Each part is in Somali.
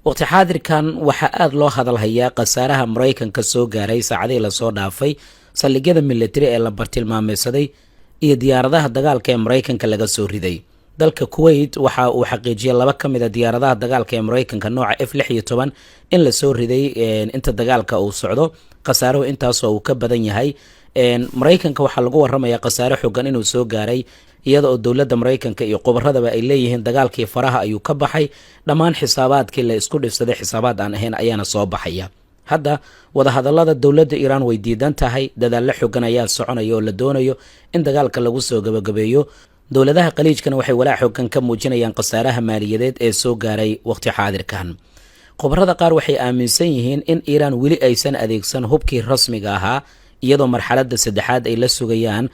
Waqti xaadirkan waxaa aada loo hadalhayaa khasaaraha Maraykanka soo gaaray saacadihii lasoo dhaafay, saldhigyada militari ee la bartilmaameysaday iyo diyaaradaha dagaalka ee Maraykanka laga soo riday. Dalka Kuwait waxa uu xaqiijiyay laba ka mid a diyaaradaha dagaalka ee Maraykanka nooca F-16 in lasoo riday inta dagaalka uu socdo. Khasaaruhu intaasoo uu ka badan yahay. Maraykanka waxaa lagu waramayaa khasaare xogan inuu soo gaaray, iyada oo dowladda Maraykanka iyo khubaradaba ay leeyihiin dagaalkii faraha ayuu ka baxay, dhammaan xisaabaadkii la isku dhifsaday xisaabaad aan ahayn ayaana soo baxaya. Hadda wadahadalada dowladda Iiraan way diidan tahay. Dadaallo xogan ayaa soconaya oo la doonayo in dagaalka lagu soo gabagabeeyo. Dowladaha Khaliijkana waxay walaac xogan ka muujinayaan khasaaraha maaliyadeed ee soo gaaray waqti xaadirkan. Khubarada qaar waxay aaminsan yihiin in Iiraan weli aysan adeegsan hubkii rasmiga ahaa, iyadoo marxaladda saddexaad ay la sugayaan.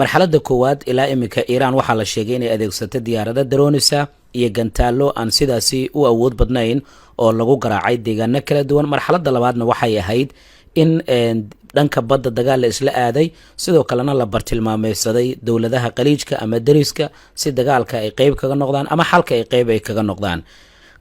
Marxaladda koowaad ilaa iminka Iiraan waxaa la sheegay inay adeegsato diyaarado drones ah iyo gantaallo aan sidaasi u awood badnayn oo lagu garaacay deegaano kala duwan. Marxaladda labaadna waxay ahayd in dhanka badda dagaal la isla aaday, sidoo kalena la bartilmaameysaday dowladaha Khaliijka ama deriska si dagaalka ay qeyb kaga noqdaan ama xalka ay qeyb ay kaga noqdaan.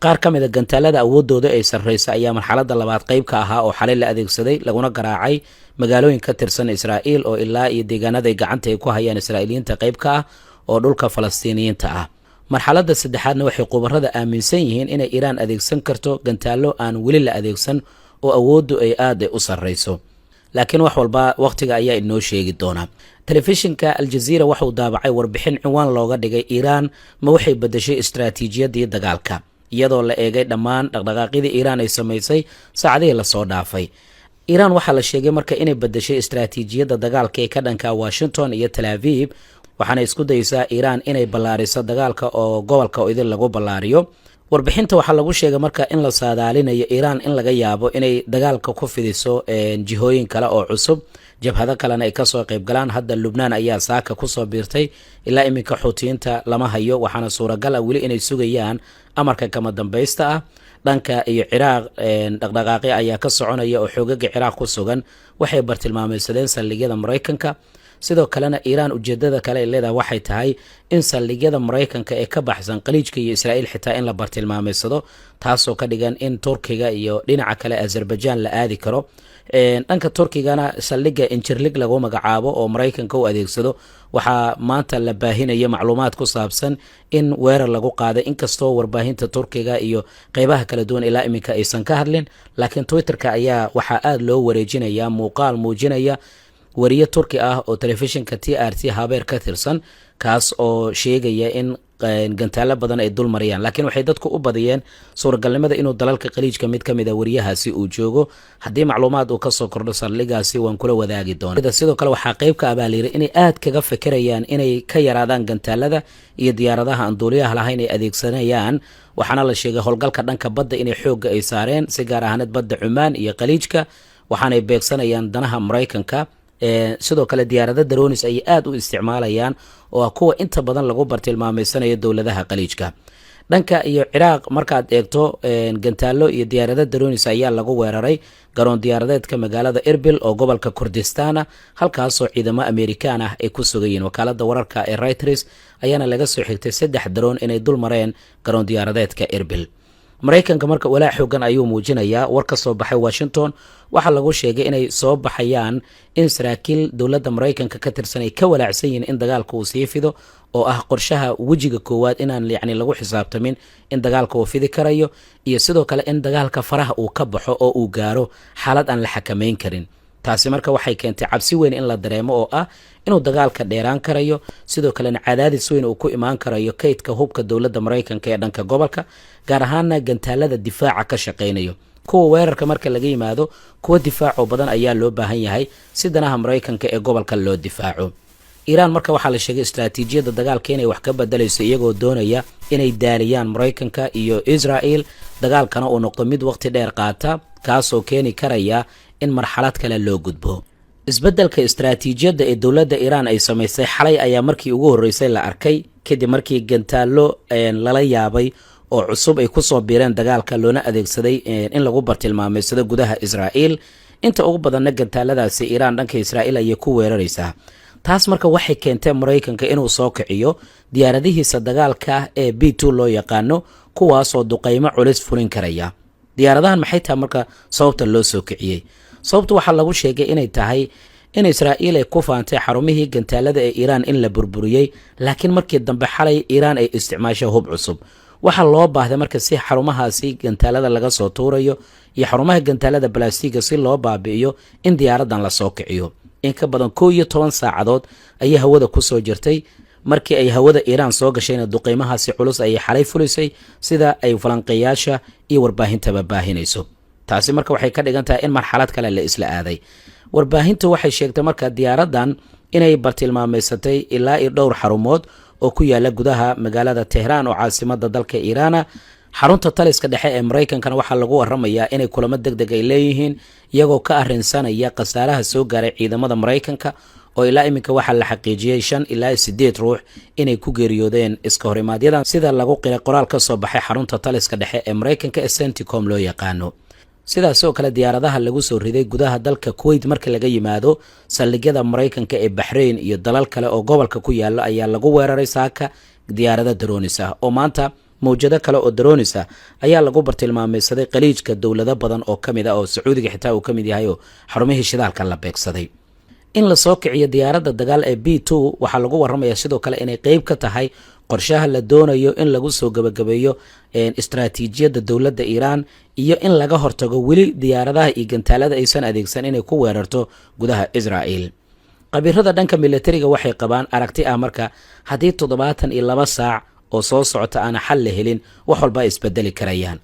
Qaar ka mid a gantaalada awoodooda ay sarreysa ayaa marxaladda labaad qeyb ka ahaa oo xalay la adeegsaday, laguna garaacay magaalooyin ka tirsan Israa'iil oo ilaa iyo deegaanada ay gacanta ay ku hayaan Israa'iiliyiinta qeyb ka ah oo dhulka Falastiiniyiinta ah. Marxaladda saddexaadna waxay khubarada aaminsan yihiin inay Iiraan adeegsan karto gantaallo aan weli la adeegsan oo awooddu ay aada u sarreyso, laakiin wax walba wakhtiga ayaa inoo sheegi doonaa. Telefishinka Aljaziira waxauu daabacay warbixin cinwaan looga dhigay "Iiraan ma waxay bedeshay istaraatiijiyaddii dagaalka?", iyadoo la eegay dhammaan dhaqdhaqaaqyadii Iiraan ay samaysay saacadihii lasoo dhaafay. Iiraan waxaa la sheegay marka inay bedeshay istaraatiijiyadda dagaalka ee ka dhanka Washington iyo Tel Aviv, waxaana isku daysaa Iiraan inay ballaariso dagaalka oo gobolka oo idin lagu ballaariyo. Warbixinta waxaa lagu sheegay marka in la saadaalinayo Iiraan in laga yaabo inay dagaalka ku fidiso jihooyin kale oo cusub, jabhado kalena ay kasoo qayb galaan. Hadda Lubnaan ayaa saaka kusoo biirtay. Ilaa iminka Xuutiyiinta lama hayo, waxaana suuragal ah weli inay sugayaan amarka kama dambaysta ah. Dhanka iyo Ciraaq dhaqdhaqaaqyo ayaa ka soconaya oo xoogaga Ciraaq ku sugan waxay bartilmaameysadeen saldhigyada Maraykanka. Sidoo kalena Iiraan ujeedada kale ay leedahay waxay tahay in saldhigyada Maraykanka ee ka baxsan Khaliijka iyo Israa'iil xitaa in la bartilmaameysado, taasoo ka dhigan in Turkiga iyo dhinaca kale Azerbaijan la aadi karo. Dhanka Turkigana saldhigga Injirlig lagu magacaabo oo Maraykanka u adeegsado waxaa maanta la baahinaya macluumaad ku saabsan in weerar lagu qaaday, inkastoo warbaahinta Turkiga iyo qeybaha kala duwan ilaa iminka aysan ka hadlin. Laakiin Twitterka ayaa waxaa aada loo wareejinaya muuqaal muujinaya wariye Turki ah oo telefishinka TRT Haber ka tirsan, kaas oo sheegaya in gantaalo badan ay dul marayaan. Laakiin waxay dadku u badiyeen suuragalnimada inuu dalalka Khaliijka mid ka mid a wariyahaasi uu joogo. Haddii macluumaad uu kasoo kordho saldhigaasi waan kula wadaagi doona. Sidoo kale waxaa qeyb ka ah layiri inay aad kaga fekerayaan inay ka yaraadaan gantaalada iyo diyaaradaha aan duuliyaha lahayn ay adeegsanayaan, waxaana la sheegay howlgalka dhanka badda inay xoogga ay saareen, si gaar ahaaneed badda Cumaan iyo Khaliijka, waxaanay beegsanayaan danaha Maraykanka. Sidoo kale diyaarado drones ayay aada u isticmaalayaan oo ah kuwa inta badan lagu bartilmaameysanayo dowladaha Khaliijka. Dhanka iyo Ciraaq markaad eegto, gantaalo iyo diyaarado drones ayaa lagu weeraray garoon diyaaradeedka magaalada Erbil oo gobolka Kurdistana, halkaasoo ciidamo Amerikaan ah ay ku sugayiin. Wakaalada wararka ee Reuters ayaana laga soo xigtay saddex drone inay dul mareen garoon diyaaradeedka Erbil. Maraykanka marka walaac xoogan ayuu muujinayaa. War ka soo baxay Washington waxaa lagu sheegay inay soo baxayaan in saraakiil dowladda Maraykanka ka tirsan ay ka walaacsan yihiin in dagaalka uu sii fido, oo ah qorshaha wejiga koowaad inaan yacni lagu xisaabtamin in dagaalka uu fidi karayo, iyo sidoo kale in dagaalka faraha uu ka baxo oo uu gaaro xaalad aan la xakameyn karin. Taasi marka waxay keentay cabsi weyn in la dareemo oo ah inuu dagaalka dheeraan karayo, sidoo kalena cadaadis weyn uu ku imaan karayo kaydka hubka dowladda Maraykanka ee dhanka gobolka, gaar ahaana gantaalada difaaca ka shaqaynayo. Kuwa weerarka marka laga yimaado, kuwa difaacoo badan ayaa loo baahan yahay si danaha Maraykanka ee gobolka loo difaaco. Iiraan marka waxaa la sheegay istaraatiijiyadda dagaalka inay wax ka bedelayso, iyagoo doonaya inay daaliyaan Maraykanka iyo Israel, dagaalkana uu noqdo mid waqti dheer qaata, kaasoo keeni karaya in marxalad kale loo gudbo. Isbeddelka istaraatiijiyadda ee dowladda Iiraan ay samaysay xalay ayaa markii ugu horreysay la arkay kadib markii gantaallo lala yaabay oo cusub ay kusoo biireen dagaalka, loona adeegsaday in lagu bartilmaameysado gudaha Israa'iil. Inta ugu badanna gantaaladaasi Iiraan dhanka Israa'iil ayay ku weeraraysaa. Taas marka waxay keentay Maraykanka inuu soo kiciyo diyaaradihiisa dagaalka ee B-2 loo yaqaano, kuwaasoo duqaymo culus fulin karaya. Diyaaradahan maxay tahay marka sababta loo soo kiciyey? Sababta waxaa lagu sheegay inay tahay in Israa'iil ay ku faantay xarumihii gantaalada ee Iiraan in la burburiyey, laakiin markii dambe xalay Iiraan ay isticmaashay hub cusub. Waxaa loo baahday marka si xarumahaasi gantaalada laga soo tuurayo iyo xarumaha gantaalada balastiga si loo baabi'iyo in diyaaradan lasoo kiciyo. In ka badan 11 saacadood ayay hawada kusoo jirtay. Markii ay hawada Iiraan soo gashayna, duqeymahaasi culus ayay xalay fulisay, sida ay falanqeeyaasha iyo warbaahintaba baahinayso. Taasi marka waxay ka dhigan tahay in marxalad kale la isla aaday. Warbaahintu waxay sheegtay marka diyaaradan inay bartilmaameysatay ilaa iyo dhowr xarumood oo ku yaala gudaha magaalada Tehraan oo caasimada dalka Iiraana. Xarunta taliska dhexe ee Maraykankana waxaa lagu waramayaa inay kulamo deg deg ay leeyihiin, iyagoo ka arrinsanaya khasaaraha soo gaaray ciidamada Maraykanka, oo ilaa iminka waxaa la xaqiijiyey 5 ilaa 8 ruux inay ku geeriyoodeen iska horimaadyada, sida lagu qiray qoraal ka soo baxay xarunta taliska dhexe ee Maraykanka ee CENTCOM loo yaqaano. Sidaas oo kale, diyaaradaha lagu soo riday gudaha dalka Kuwait marka laga yimaado, saldhigyada Maraykanka ee Baxrain iyo dalal kale oo gobolka ku yaalo ayaa lagu weeraray saaka diyaarado drones ah, oo maanta mawjado kale oo drones ah ayaa lagu bartilmaameysaday Qaliijka dowlado badan oo kamid ah, oo Sacuudiga xitaa uu ka mid yahay, oo xarumihii shidaalka la beegsaday. In lasoo kiciyo diyaaradda dagaal ee B-2 waxaa lagu waramayaa sidoo kale inay qeyb ka tahay qorshaha la doonayo in lagu soo gabagabeeyo istaraatiijiyadda dowladda Iiraan iyo in laga hortago weli diyaaradaha iyo gantaalada aysan adeegsan inay ku weerarto gudaha Israa'el. Khabiirada dhanka militariga waxay qabaan aragti ah marka haddii 72 saac oo soo socota aana xal la helin, wax walba ay isbedeli karayaan.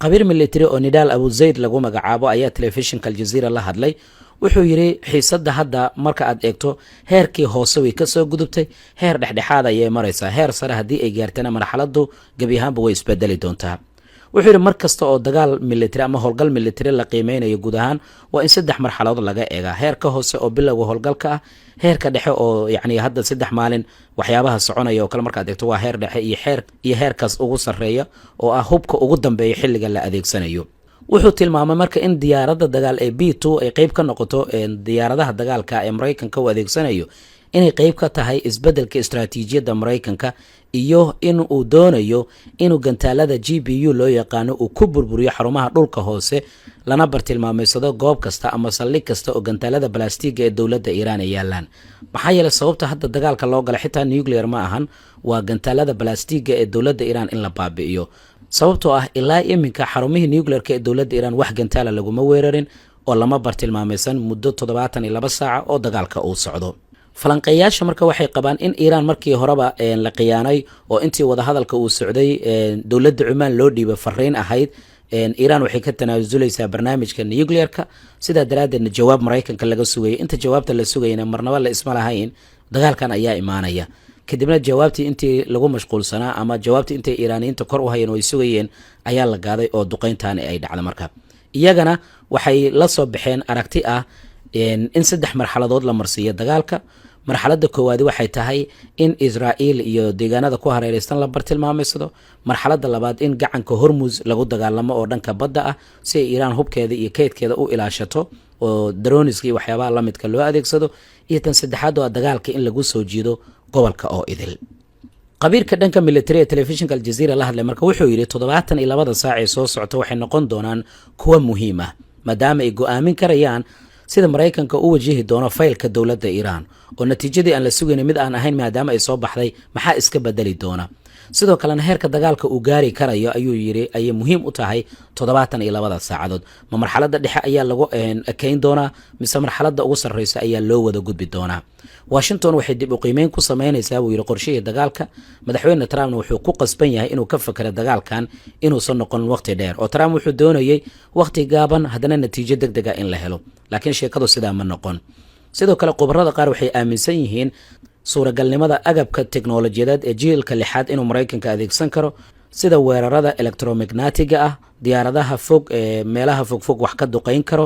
Khabiir military oo Nidaal Abu Zayd lagu magacaabo ayaa telefishinka Aljaziira la hadlay. Wuxuu yidhi, xiisadda hadda marka aad eegto, heerkii hoose way kasoo gudubtay, heer dhexdhexaad ayay maraysaa. Heer sare haddii ay gaartana, marxaladdu gebi ahaanba way isbedeli doontaa. Wuxuu yidhi, mar kasta oo dagaal military ama howlgal military la qiimeynayo guud ahaan, waa in saddex marxaladood laga eegaa: heerka hoose oo bilowga howlgalka ah, heerka dhexe oo yacni hadda 3 maalin waxyaabaha soconaya oo kale markaad eegto waa heer dhexe, iyo xeer iyo heerkaas ugu sarreeya oo ah hubka ugu dambeeya xilliga la adeegsanayo. Wuxuu tilmaamay marka in diyaaradda dagaal ee B-2 ay qeyb ka noqoto diyaaradaha dagaalka ee Maraykanka uu adeegsanayo, inay qeyb ka tahay isbeddelka istaraatiijiyadda Maraykanka iyo in uu doonayo inuu gantaalada GBU loo yaqaano uu ku burburiyo xarumaha dhulka hoose, lana bartilmaameysado goob kasta ama saldhig kasta oo gantaalada balastiga ee dowladda Iiraan ay yaalaan. Maxaa yeeley, sababta hadda dagaalka loo gala xitaa nuclear ma ahan, waa gantaalada balastiga ee dowladda Iiraan in la baabi'iyo, sababtoo ah ilaa iminka xarumihii nuclearka ee dowladda Iiraan wax gantaala laguma weerarin oo lama bartilmaameysan muddo 72 saaca oo dagaalka uu socdo. Falanqeeyaasha marka waxay qabaan in Iiraan markii horeba la khiyaanay, oo intii wadahadalka uu socday dowladda Cumaan loo dhiibay fariin ahayd Iiraan waxay ka tanaasulaysaa barnaamijka nuclearka, sidaa daraaddeedna jawaab Maraykanka laga sugayay. Inta jawaabta la sugayana marnaba la isma lahayn dagaalkan ayaa imaanaya. Kadibna jawaabtii intii lagu mashquulsanaa ama jawaabtii intay Iiraaniyiinta kor u hayeen oo ay sugayeen ayaa la gaaday oo duqeyntaani ay dhacda. Marka iyagana waxay la soo baxeen aragti ah in saddex marxaladood la marsiiyo dagaalka. Marxaladda koowaadi waxay tahay in Israa'iil iyo deegaanada ku hareereysan la bartilmaameysado. Marxaladda labaad, in gacanka Hormuz lagu dagaalamo oo dhanka badda ah, si ay Iiraan hubkeeda iyo keydkeeda u ilaashato oo droneska iyo waxyaabaha lamidka loo adeegsado. Iyo tan saddexaad oo dagaalka in lagu soo jiido gobolka oo idil. Khabiirka dhanka military ee telefishinka Aljaziira la hadlay marka wuxuu yidhi, 72-da saac ee soo socota waxay noqon doonaan kuwa muhiim ah, maadaama ay go-aamin karayaan sida Maraykanka u wajihi doono faylka dowladda Iiraan, oo natiijadii aan la sugayna mid aan ahayn maadaama ay soo baxday, maxaa iska bedeli doona? Sidoo kalena heerka dagaalka uu gaari karayo, ayuu yidhi, ayay muhiim u tahay 72-da saacadood. Ma marxaladda dhexe ayaa lagu ekeyn doonaa, mise marxaladda ugu sarreysa ayaa loo wada gudbi doonaa? Washington waxay dib u qiimeyn ku sameynaysaa, buu yidhi, qorshihii dagaalka. Madaxweyne Trumpna wuxuu ku qasban yahay inuu ka fakero dagaalkan inuusan noqon waqti dheer, oo Trump wuxuu doonayay waqti gaaban haddana natiijo deg dega in la helo, laakiin sheekadu sidaa ma noqon. Sidoo kale, khubarada qaar waxay aaminsan yihiin suuragalnimada agabka teknolojiyadeed ee jiilka lixaad inuu Maraykanka adeegsan karo, sida weerarada electromagnetiga ah, diyaaradaha fog ee meelaha fogfog wax ka duqeyn karo,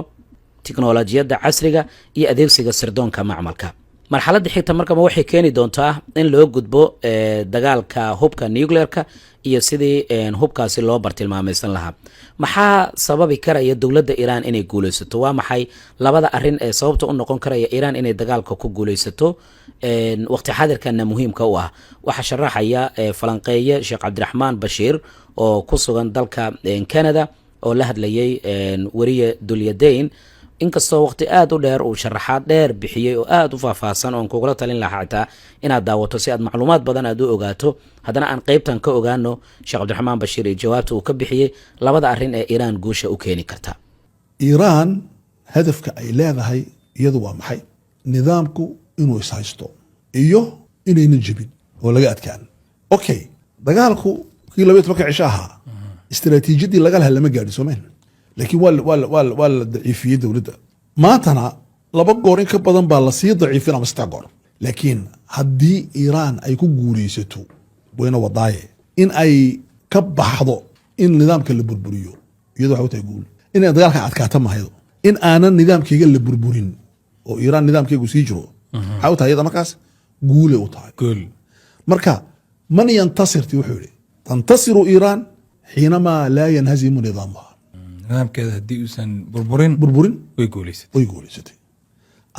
teknolojiyadda casriga iyo adeegsiga sirdoonka macmalka. Marxaladda xigta markaba waxay keeni doontaa in loo gudbo dagaalka hubka nuclearka iyo sidii hubkaasi loo bartilmaameysan lahaa. Maxaa sababi karaya dowladda Iiraan inay guuleysato? Waa maxay labada arrin ee sababta u noqon karaya Iiraan inay dagaalka ku guuleysato, waqti xadirkana muhiimka u ah? Waxaa sharaxaya falanqeeye Sheekh Cabdiraxmaan Bashiir oo ku sugan dalka Canada. Oo la hadlayay weriye Dulyadayn, inkastoo waqti aada u dheer uu sharaxaad dheer bixiyey oo aada u faahfaahsan, oon kugula talin lahaa xitaa inaad daawato si aad macluumaad badan aad u ogaato, haddana aan qeybtan ka ogaano Sheekh Cabdiraxmaan Bashiir iyo jawaabta uu ka bixiyey labada arrin ee Iiraan guusha u keeni karta. Iiraan hadafka ay leedahay iyadu waa maxay? Nidaamku inuu ishaysto iyo inaynan jebin oo laga adkaan. Okay, dagaalku kii 12-ka cisho ahaa, istaraatiijiyadii laga lahaa lama gaadhin, soomeen? Laakiin waa la daciifiyey dowladda. Maantana laba goor in ka badan baa lasii daciifin ama 3 goor. Laakiin haddii Iiraan ay ku guuleysato, wayna wadaaye, in ay ka baxdo in nidaamka la burburiyo, iyado waxay u tahay guul. Inay dagaalka adkaata mahaydo, in aanan nidaamkeyga la burburin oo Iiraan nidaamkeygu sii jiro, maxay u tahay iyada markaas? Guulay u tahay. Guul. Marka من ينتصر ti wuxuu yihi: تنتصر إيران حينما لا ينهزم نظامها. Nidaamkeeda haddii uusan burburin, burburin, way guuleysatay. Way guuleysatay.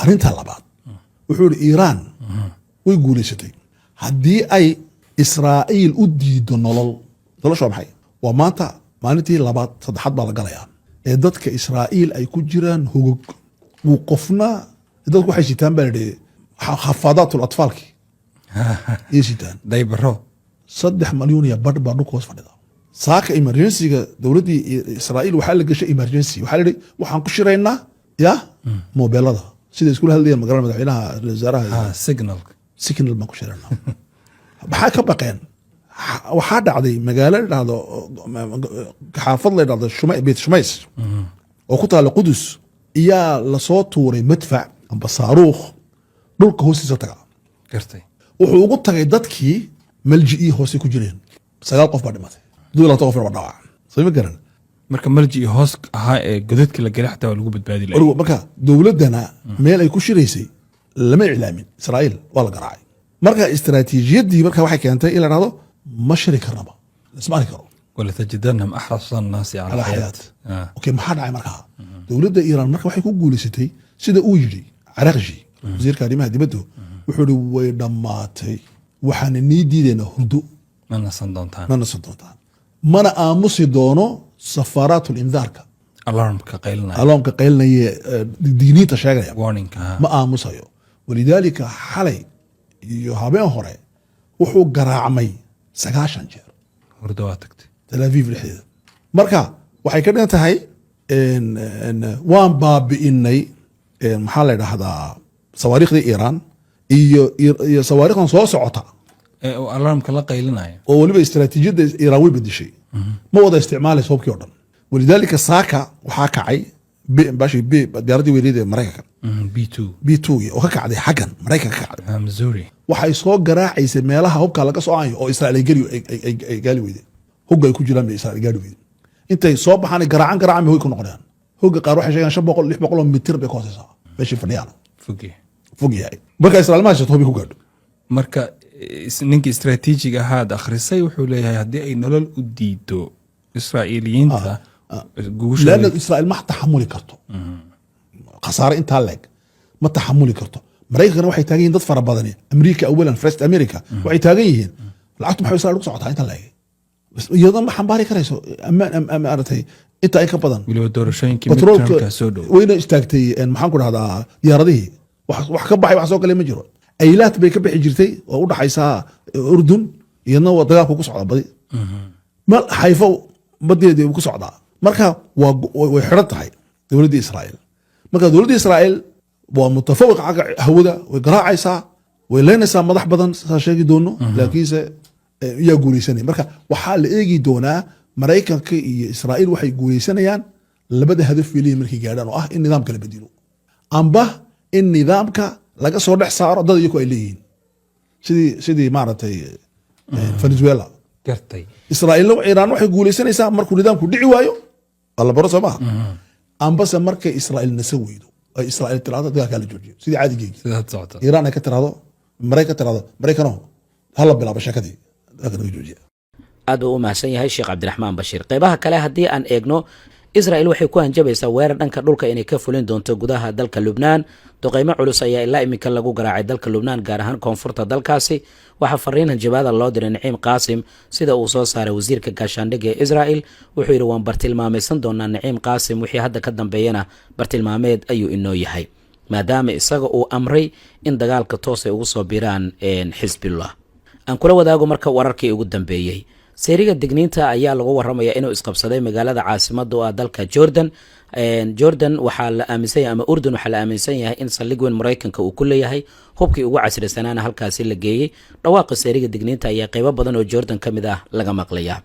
Arrinta labaad wuxuu yihi: Iiraan way guuleysatay haddii ay Israa'iil u diido nolol. Nolosha waa maxay? Waa maanta maalintii labaad, saddexaad baa la galayaa ee dadka Israa'iil ay ku jiraan hogog wuu qofna. Dadku waxay sitaan baa la idhi حفاضات الأطفال ki iyay sitaan. Daybaro. 3 malyan iyo badh baa dhulka hoos fadhida. Saaka emergency-ga dowladdii Israa'iil waxaa la gashay emergency. Waxaa la yihi waxaan ku shiraynaa ya mobeelada sida iskula hadlayaan magaran madaxweynaha, ra'iisul wasaaraha. Ha, signalka. Signal baan ku shiraynaa. Maxaa ka baqeen? Waxaa dhacday magaalo la dhahdo, xaafad la dhahdo Beit Shumays oo ku taala Qudus, iyaa lasoo tuuray madfac amba saaruukh dhulka hoostiisa taga. Wuxuu ugu tagay dadkii malji-ii hoose ku jireen. Sagaal qof baa dhimatay, 22 qof baa dhaawac. Soo ma garan? Marka malji iyo hoos ahaa ee godadka la gelay xataa waa lagu badbaadi lahay. Marka dowladdana meel ay ku shiraysay lama iclaamin. Israa'iil waa la garaacay. Marka istaraatiijiyaddii marka waxay keentay in la dhahdo ma shiri karnaba, lasma arki karo. ولتجدنهم أحرص الناس على على حياة. حياة. Okay, maxaa dhacay markaa? Dowladda Iiraan marka waxay ku guuleysatay, sida uu yidhi Caraqji, wasiirka arrimaha dibaddu, wuxuu yihi way dhammaatay, waxaana nii diidaynaa hurdo. Ma nasan doontaan. Ma nasan doontaan, mana aamusi doono صفارات الإنذار ka. Alarmka qaylinaya. Alarmka qaylinaya digniinta sheegaya. Warningka, ha. Ma aamusayo. ولذلك xalay iyo habeen hore wuxuu garaacmay 90 jeer. Hurdo waa tagtay. Tel Aviv dhexdeeda. Marka waxay ka dhigan tahay waan baabi'inay, maxaa la dhahdaa, sawaariikhdii Iiraan iyo sawaariikhdan soo socota. Ee uu alarmka la qaylinaya. Oo weliba istaraatiijiyadda Iiraan way bedeshay, ma wada isticmaalayso hubkii o dhan. ولذلك saaka waxaa kacay bashi B, diyaaraddii weyneyd ee Maraykanka. B2. B2 oo ka kacday xaggan Maraykanka ka kacday. Missouri. Waxay soo garaacaysay meelaha hubka laga soo ayo oo Israa'iil ay geli ay gaali weydeen. Hogga ay ku jiraan bay Israa'iil gaari weydeen. Intay soo baxaan ay garaacan garaacan bay hoy ku noqonayaan. Hogga qaar waxay sheegaan 500, 600 oo mitir bay ka hooseysaa meeshay fadhiyaan. Foge. Fog yahay. Marka Israa'iil ma haysato hobi ku gaadho. Marka ninkii istaraatiijiga ahaad akhrisay wuxuu leeyahay haddii ay nolol u diido Israa'iiliyiinta guusha. لأن Israa'iil ma taxamuli karto khasaare intaa leeg, ma taxamuli karto. Maraykankana waxay taagan yihiin dad fara badani, Amerika أولا, first America, waxay taagan yihiin lacagtu maxay Israa'iil ku socotaa inta leeg? Iyadoo ma xambaari karayso amaan maaragtay intaa in ka badan. Weliba doorashooyinkii batroolka midtermka soo dhow. Wayna istaagtay, maxaan ku dhahdaa, diyaaradihii wax ka baxay, wax soo galay ma jiro. Aylaat bay ka bixi jirtay oo u dhaxaysa Urdun, iyadna waa dagaalku ku socdaa badi. Meel Xayfo badeedii uu ku socdaa. Marka waa way xidhan tahay dowladda Israa'iil. Marka dowladda Israa'iil waa متفوق xagga hawada, way garaacaysaa, way leynaysaa madax badan, saa sheegi doono. Laakiinse yaa guuleysanaya? Marka waxaa la eegi doonaa Maraykanka iyo Israa'iil waxay guuleysanayaan labada hadaf bay leeyihin markay gaadhaan, oo ah in nidaamka la bedelo amba in nidaamka laga soo dhex saaro dad iyaku ay leeyihiin, sidii maaragtay Venezuela. Israa'iilna, Iiraan waxay guuleysanaysaa markuu nidaamku dhici waayo, waa la baro, soo maaha? Ambase markay Israa'iil nasa weydo, ay Israa'iil tirahdo dagaalkaa la joojiyo, sidii caadigeygii. Sida had socota. Iiraan ay ka tirahdo, Maraykan tirahdo, Maraykano hala bilaabo sheekadii dagaalka naga joojiya. Aad buu u mahadsan yahay Sheekh Cabdiraxmaan Bashiir. Qeybaha kale haddii aan eegno, Israel waxay ku hanjabaysaa weerar dhanka dhulka inay ka fulin doonto gudaha dalka Lubnaan. Duqeymo culus ayaa ilaa iminka lagu garaacay dalka Lubnaan, gaar ahaan koonfurta dalkaasi. Waxaa fariin hanjabaada loo diray Naciim Qaasim, sida uu soo saaray wasiirka gaashaandhigga ee Israel. Wuxuu yidhi: "Waan bartilmaamaysan doonaa Naciim Qaasim, wixii hadda ka dambeeyana bartilmaameed ayuu inoo yahay," maadaama isaga uu amray in dagaalka toos ay ugu soo biiraan Xisbillah. Aan kula wadaago marka wararkii ugu dambeeyey. Seeriga digniinta ayaa lagu waramaya inuu isqabsaday magaalada caasimada oo ah dalka Jordan. Jordan waxaa la aaminsan yahay, ama Urdun waxaa la aaminsan yahay, in saldhig weyn Maraykanka uu ku leeyahay, hubkii ugu casrisanaana halkaasi la geeyey. Dhawaaqa seeriga digniinta ayaa qeybo badan oo Jordan ka mid ah laga maqlayaa.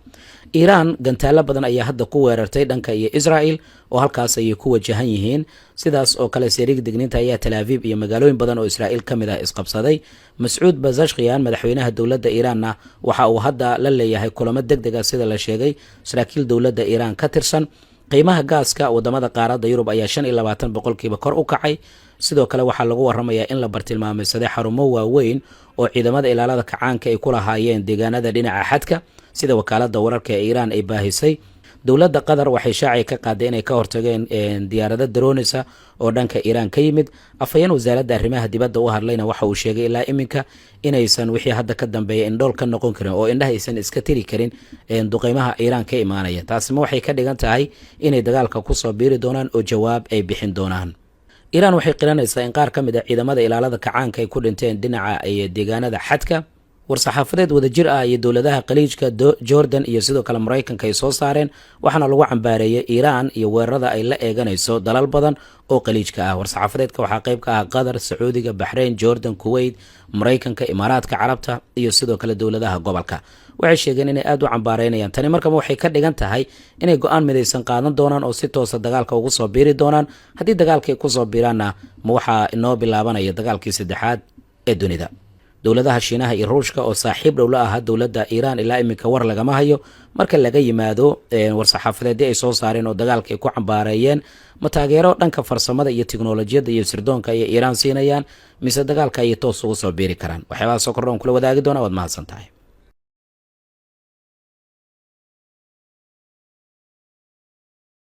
Iiraan gantaalo badan ayaa hadda ku weerartay dhanka iyo Israel, oo halkaas ayay ku wajahan yihiin. Sidaas oo kale seeriga digniinta ayaa Tel Aviv iyo magaalooyin badan oo Israa'iil ka mid ah isqabsaday. Mascuud Pezeshkian, madaxweynaha dowladda Iiraanna, waxa uu hadda la leeyahay kulamo deg deg ah, sida la sheegay, saraakiil dowladda Iiraan ka tirsan. Qiimaha gaaska wadamada qaaradda Yurub ayaa 25% kor u kacay. Sidoo kale waxaa lagu waramayaa in la bartilmaameysaday xarumo waaweyn oo ciidamada ilaalada kacaanka ay ku lahaayeen deegaanada dhinaca xadka, sida wakaalada wararka ee Iiraan ay baahisay. Dowladda Qatar waxay shaaci ka qaaday inay ka hortageen diyaarado drones ah oo dhanka Iiraan ka yimid. Afhayeen wasaaradda arrimaha dibadda u hadlayna waxa uu sheegay ilaa iminka inaysan wixii hadda ka dambeeya indhool ka noqon karin oo indhaha aysan iska tiri karin duqeymaha Iiraan ka imaanaya. Taasima waxay ka dhigan tahay inay dagaalka kusoo biiri doonaan oo jawaab ay bixin doonaan. Iiraan waxay qiranaysaa in qaar ka mid ah ciidamada ilaalada kacaanka ay ku dhinteen dhinaca deegaanada xadka. War-saxaafadeed wadajir ah iyo dowladaha Khaliijka, Jordan iyo sidoo kale Maraykanka ay soo saareen, waxaana lagu cambaareeyay Iiraan iyo weerarada ay la eeganayso dalal badan oo Khaliijka ah. War-saxaafadeedka waxaa qayb ka ah Qatar, Sacuudiga, Baxrayn, Jordan, Kuwait, Maraykanka, Imaaraadka Carabta iyo sidoo kale dowladaha gobolka. Waxay sheegeen inay aada u cambaareynayaan tani. Markaba waxay ka dhigan tahay inay go-aan midaysan qaadan doonaan oo si toosa dagaalka ugu soo biiri doonaan. Haddii dagaalka ay kusoo biiraanna, ma waxaa inoo bilaabanaya dagaalkii saddexaad ee dunida? Dowladaha Shiinaha iyo Ruushka oo saaxiib dhow la ahaa dowladda Iiraan, ilaa iminka war lagama hayo, marka laga yimaado war-saxaafadeedii ay soo saareen oo dagaalka ay ku cambaareeyeen. Ma taageero dhanka farsamada iyo tiknolojiyadda iyo sirdoonka ayay Iiraan siinayaan, mise dagaalka ayay toos ugu soo biiri karaan? Waxyaabaha soo kordha on kula wadaagi doona. Waad mahadsan tahay.